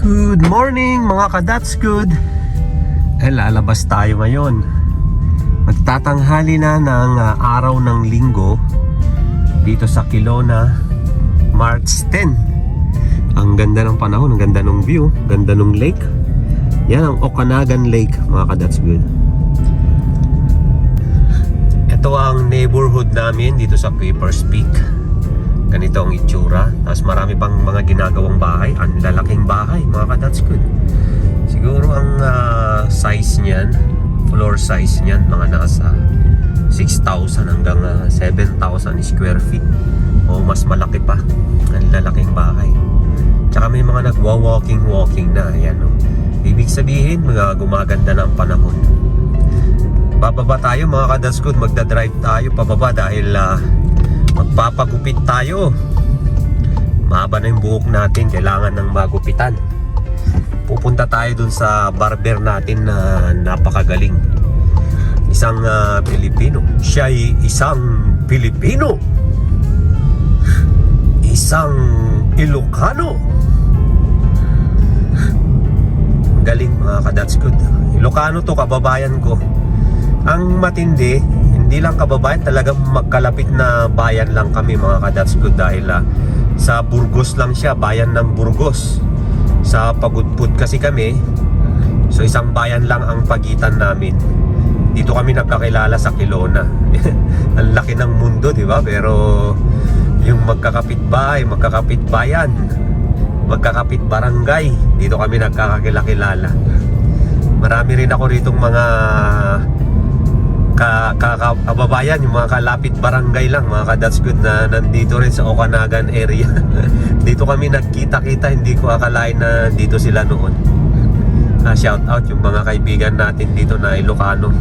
Good morning mga ka-That's Good. Lalabas tayo ngayon. Magtatanghali na ng araw ng linggo dito sa Kelowna, March 10. Ang ganda ng panahon, ang ganda ng view, ganda ng lake. Yan ang Okanagan Lake mga ka-That's Good. Ito ang neighborhood namin dito sa Quipers Peak. Ganito ang itsura. Tapos marami pang mga ginagawang bahay. Ang lalaking bahay mga ka-That's Good. Siguro ang size niyan, floor size niyan, mga nasa 6,000 hanggang 7,000 square feet o mas malaki pa. Ang lalaking bahay. Tsaka may mga nagwa-walking na. Ayan, no? Ibig sabihin mga gumaganda na ang panahon. Bababa tayo mga ka-That's Good. Magdadrive tayo pababa dahil magpapagupit tayo. Mahaba na yung buhok natin, kailangan ng magupitan. Pupunta tayo dun sa barber natin na napakagaling. Isang Pilipino. Siya ay isang Pilipino. Isang Ilocano. Galing mga ka-That's Good. Ilocano to, kababayan ko. Ang matindi, hindi lang kababayan, talagang magkalapit na bayan lang kami mga ka-That's Good dahil sa Burgos lang siya, bayan ng Burgos. Sa Pagudpud kasi kami, so isang bayan lang ang pagitan namin. Dito kami nagkakilala sa Kelowna. Ang laki ng mundo, di ba? Pero yung magkakapit bahay, magkakapit bayan, magkakapit barangay, dito kami nagkakakilala. Marami rin ako ritong mga kababayan, yung mga kalapit barangay lang mga ka-That's Good na nandito rin sa Okanagan area. Dito kami nagkita-kita, hindi ko akalain na dito sila noon. Shout out yung mga kaibigan natin dito na Ilocano.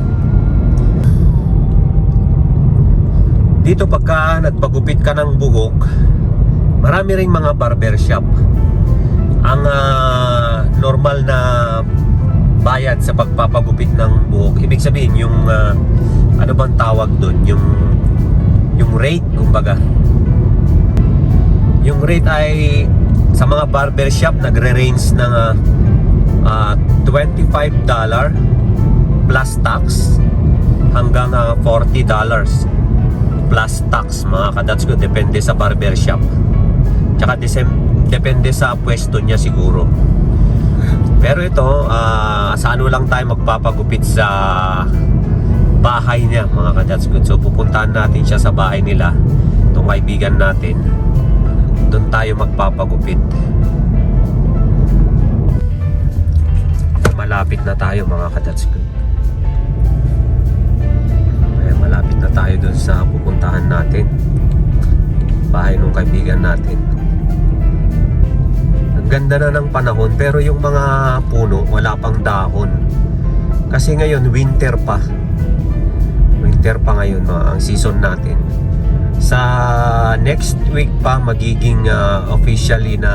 Dito pagka nagpagupit ka ng buhok, marami ring mga barbershop. Ang normal na bayad sa pagpapagupit ng buhok, ibig sabihin yung ano bang tawag doon, yung rate, kumbaga yung rate ay sa mga barbershop nagre-range ng $25 plus tax hanggang $40 plus tax mga ka-That's Good. Depende sa barbershop, tsaka depende sa pwesto niya siguro. Pero ito, sa ano lang tayo magpapagupit sa bahay niya mga ka-That's Good. So pupuntahan natin siya sa bahay nila, itong kaibigan natin. Doon tayo magpapagupit. Malapit na tayo mga ka-That's Good. Ayan, malapit na tayo doon sa pupuntahan natin, bahay ng kaibigan natin. Ganda na ng panahon pero yung mga puno wala pang dahon kasi ngayon winter pa ngayon ang season natin. Sa next week pa magiging officially na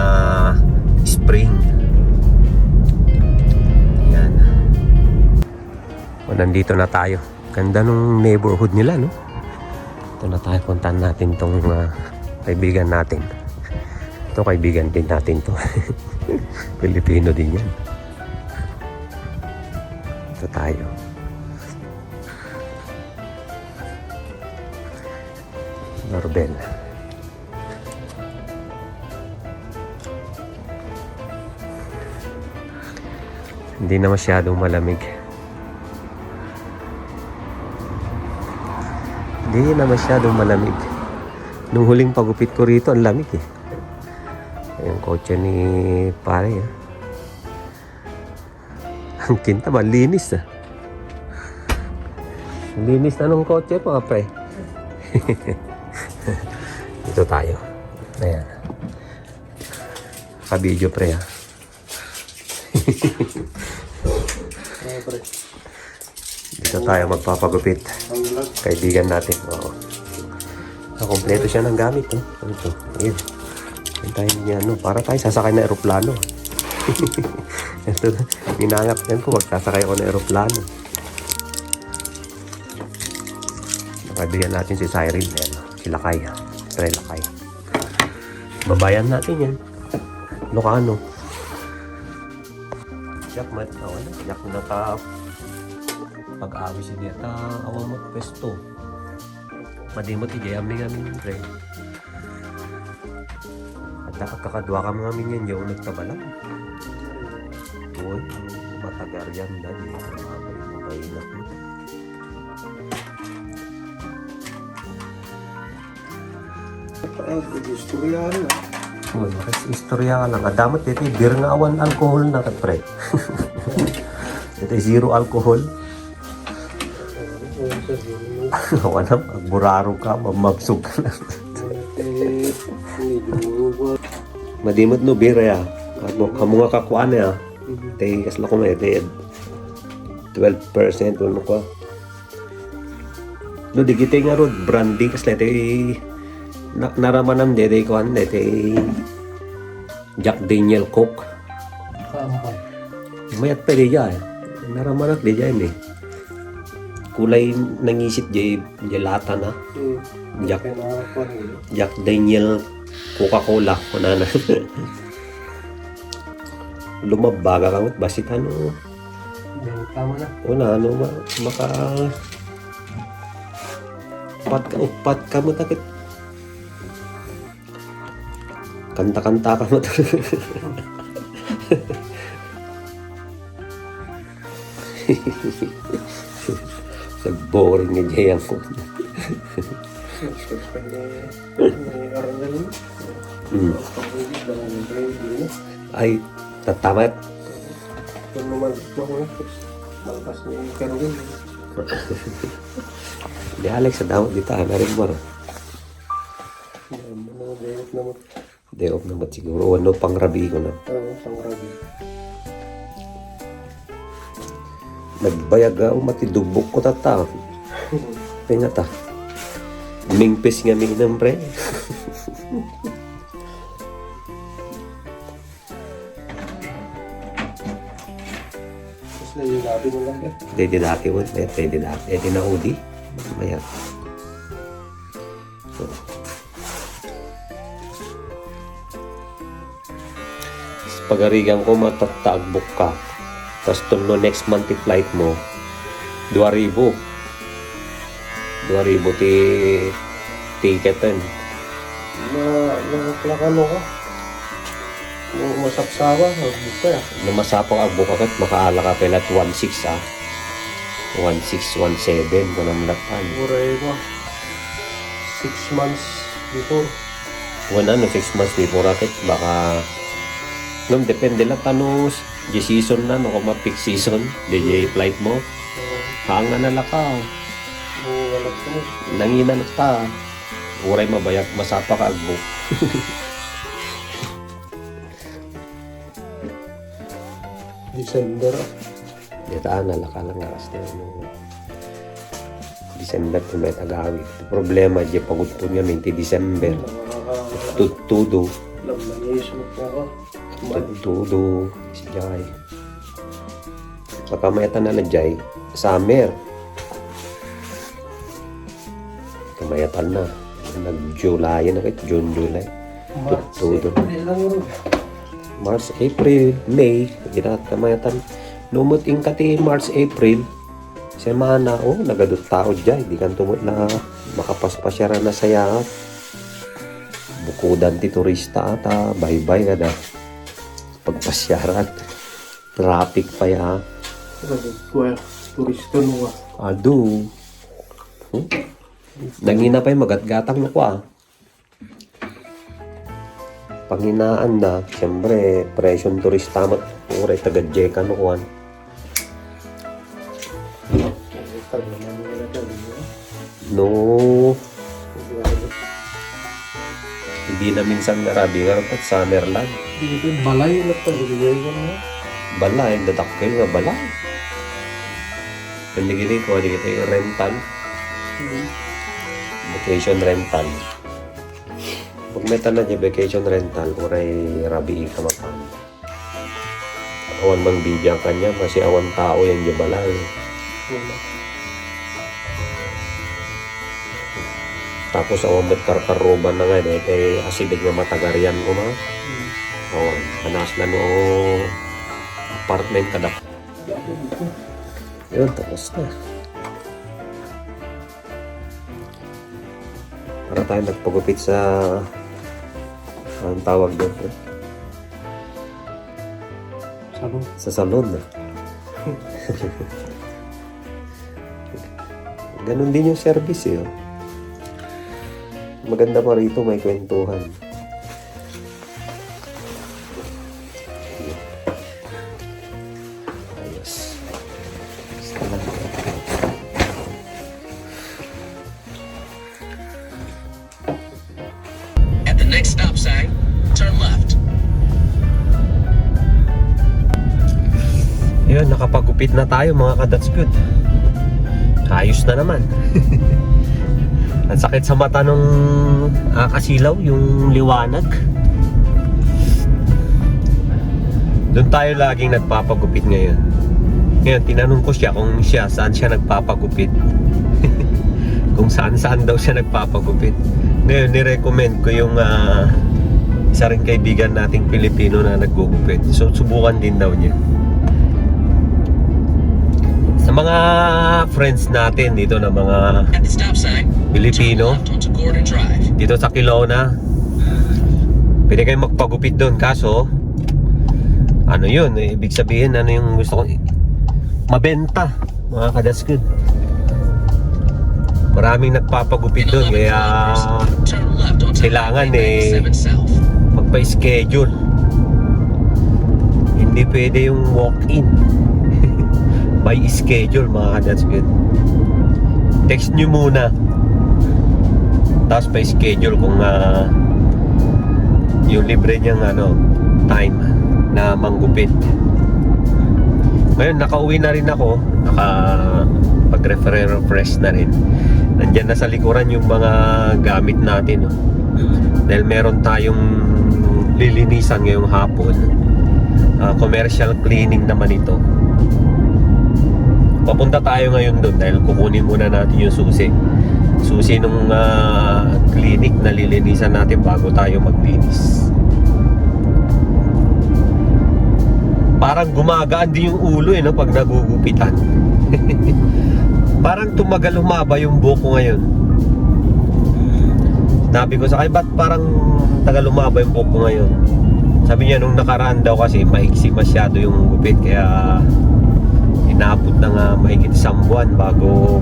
spring. Yan. O, nandito na tayo. Ganda nung neighborhood nila, no? Ito na tayo, puntahan natin tong kaibigan natin. Ito, kaibigan din natin to. Pilipino din yan. Ito tayo. Norbel. Hindi na masyadong malamig. Hindi na masyadong malamig. Nung huling pagupit ko rito, ang lamig eh. Yung kotse ni pare ang kinta ba, linis na. Linis na nung kotse pa pre. Dito tayo. Ayan, ka-video pre ha. Dito tayo magpapagupit, kaibigan natin. Oo, kompleto siya ng gamit, no? Ito, ayun. Tayo niya, no? Para tayo sasakay na aeroplano. Ito, minangap yan ko, magsasakay ako na aeroplano. Nakabigyan natin si Cyril. Ayan, si Lakay. Try Lakay. Babayan natin yan. Ilocano. yak mat awan yak na ka pag-awi si dia ta awan mo pesto. Madimot ijay amin ngamin pre. At kakadwa ka mga amin yan yung nagkabalang. Uy, matagar yan na di mabay na ko. Istorya na. Uy, istorya ka lang. Adamat dito, beer nga awan alcohol na ka pre. Ito zero alcohol. Wala, magburaro ka, mamabsog ka lang. Madimot no beer ya. Kamu nga kakuan ya. Tay kasla ko may 12% ano ko. No digite nga rod brandy kasla tay naramanam de ko an tay Jack Daniel Coke. Mayat pa di jay. Naramanak di jay ni. Kulay nangisip jay lata na. Jack Daniel Coca-Cola kuna na. Lumabaga ka basit ano. Tama na. Una ano maka upat ka mo takit. Kanta-kanta ka mo. Sa boring nga jayang ko. Ay, tatamat. Di Alex, sa dawat dito, na rin mo. Day off naman siguro. Ano pang rabi ko na. Nagbayag ako, matidubok ko tata. Kaya ta. Mingpis nga minam pre. Dede dati mo, dede dati, dede na udi. Maya. So. Pagarigan ko matatagbok ka. Tapos no next month flight mo, 2,000. 2,000 ti ticketan. Naklakano ko. Masapsawa, buka. Namasapaw ang bukakat, makaala ka pala at 1,600 ah. 1,617 ko nang latan. Buray ko. 6 months before. 6 months before rakit, baka nung depende lang tanong di season na, no, kung ma-peak season, DJ flight mo, hanga na lakaw. Nanginan ka. Uray mabayag, masapa ka agbo. December. Dito nalaka lang aras na December kung may tagawi. Problema, di pagod po niya minti December. Tutudo. Tutudo. Siyay. Pagkamayatan na jay, summer. Kamayatan na. Nag-July na kahit June, July. Tutudo. March, April, May. Ginat kamayatan. Numot in kati March, April. Semana, nagadot tao dyan. Di kan tumot na makapaspasyaran na saya. Bukudan ti turista ata. Bye-bye ka na. Pagpasyaran. Traffic pa ya. Turista mo Ado. Nangina pa yung magatgatang mo ko Panginaan na, siyempre, presyon turista mat. Uray taga-jeka no kuhan. No. Hindi na minsan narabi nga at Summerland. Balay na ito. Balay, dadak kayo nga balay. Hindi ko, hindi kita yung rental. Vacation rental. Pag may tanan niya vacation rental, uray rabi ka mapan. Awan mang bidya kanya, kasi awan tao yan yung balay. Tapos awan mat karkaroban na nga, kay asidig nga matagarian ko ma. Awan, hanas na no apartment ka na. Yun, tapos na. Para tayo nagpagupit sa anong tawag doon? Salon. Sa salon na. Ganon din yung service eh. Oh. Maganda pa rito, may kwentuhan. Ayos. At the next stop sign, turn left. Yun, nakapagupit na tayo mga ka-That's Good. Ayos na naman. Ang sakit sa mata nung kasilaw, yung liwanag. Doon tayo laging nagpapagupit ngayon. Ngayon, tinanong ko siya kung saan siya nagpapagupit. Kung saan daw siya nagpapagupit. Ngayon, nirecommend ko yung isa rin kaibigan nating Pilipino na naggugupit. So, subukan din daw niya. Sa mga friends natin dito na mga At the stop sign, Pilipino, turn left onto Gordon Drive. dito sa Kelowna, pwede kayong magpagupit doon. Kaso, ano yun? Ibig sabihin, ano yung gusto ko? Mabenta, mga ka-That's Good. Maraming nagpapagupit doon, kaya Turn left onto kailangan Highway 97 South. magpa-schedule. Hindi pwede yung walk-in. By schedule, mga ka-That's Good. Text nyo muna, tapos by schedule kung yung libre niyang time na manggupit. Ngayon, nakauwi na rin ako, pag-refresh na rin. Nandyan na sa likuran yung mga gamit natin, no? Dahil meron tayong lilinisan ngayong hapon. Commercial cleaning naman ito. Papunta tayo ngayon doon dahil kukunin muna natin yung susi nung clinic na lilinisan natin bago tayo maglinis. Parang gumagaan din yung ulo no, pag nagugupitan. Parang tumagal humaba yung buhok ko ngayon. Sabi ko sa kanya, ba't parang tagal humaba yung buhok ko ngayon? Sabi niya nung nakaraan daw kasi maiksi masyado yung gupit, kaya inaabot na nga mahigit 1 buwan bago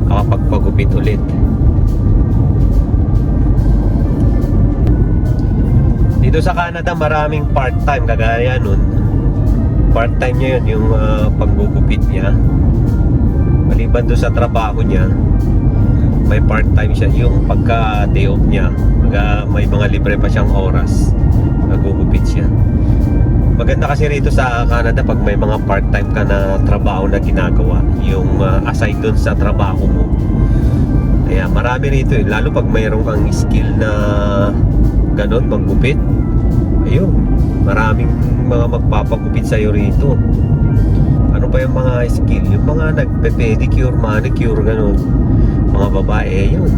makapagpagupit ulit. Dito sa Canada maraming part-time, kagaya nun. Part-time niya yun, yung paggugupit niya. Maliban doon sa trabaho niya, may part-time siya. Yung pagka day off niya, may mga libre pa siyang oras, nagugupit siya. Maganda kasi rito sa Canada pag may mga part-time ka na trabaho na ginagawa, yung aside dun sa trabaho mo. Kaya marami rito lalo pag mayroon kang skill na ganon, maggupit. Ayun, maraming mga magpapagupit sa'yo rito. Ano pa yung mga skill? Yung mga nagpe-pedicure, manicure, ganon. Mga babae, yun.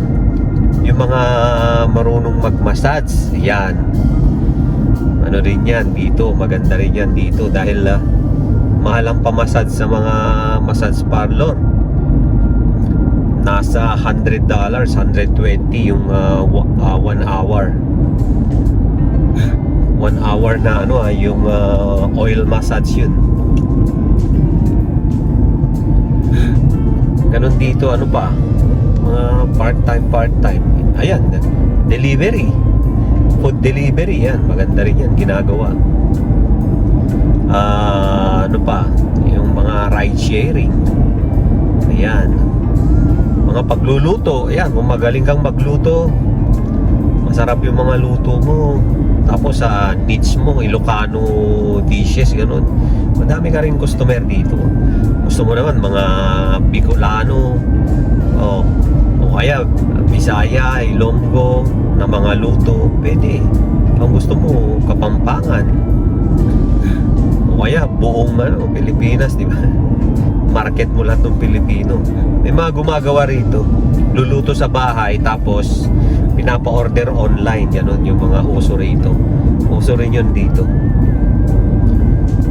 Yung mga marunong mag-massage, yan. Ano rin yan dito, maganda rin yan dito dahil mahal ang pamassage sa mga massage parlor. Nasa $100, 120 yung 1 hour. 1 hour na yung oil massage yun. Ganon dito, ano pa, mga part-time. Ayan, delivery, food delivery, yan, maganda rin yan, ginagawa. Ano pa, yung mga ride sharing, ayan, mga pagluluto, ayan, kung magaling kang magluto, masarap yung mga luto mo, tapos sa niche mo, Ilocano dishes, gano'n, madami ka rin customer dito. Gusto mo naman mga Bicolano, o kaya Bisaya, Ilonggo na mga luto, pwede. Kung gusto mo Kapampangan, o kaya buong Pilipinas, di ba? Market mo lahat ng Pilipino. May mga gumagawa rito, luluto sa bahay tapos pinapa-order online, gano'n yung mga uso rito. Uso rin yun dito.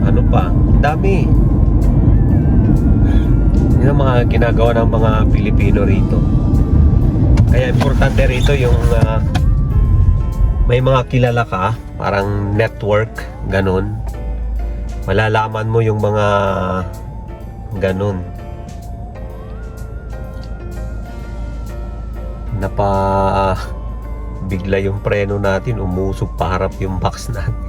Ano pa? pa. Ang dami. Yan ang mga ginagawa ng mga Pilipino rito. Kaya importante rito yung may mga kilala ka, parang network, ganun. Malalaman mo yung mga ganun. Bigla yung preno natin, umusog paharap yung box natin.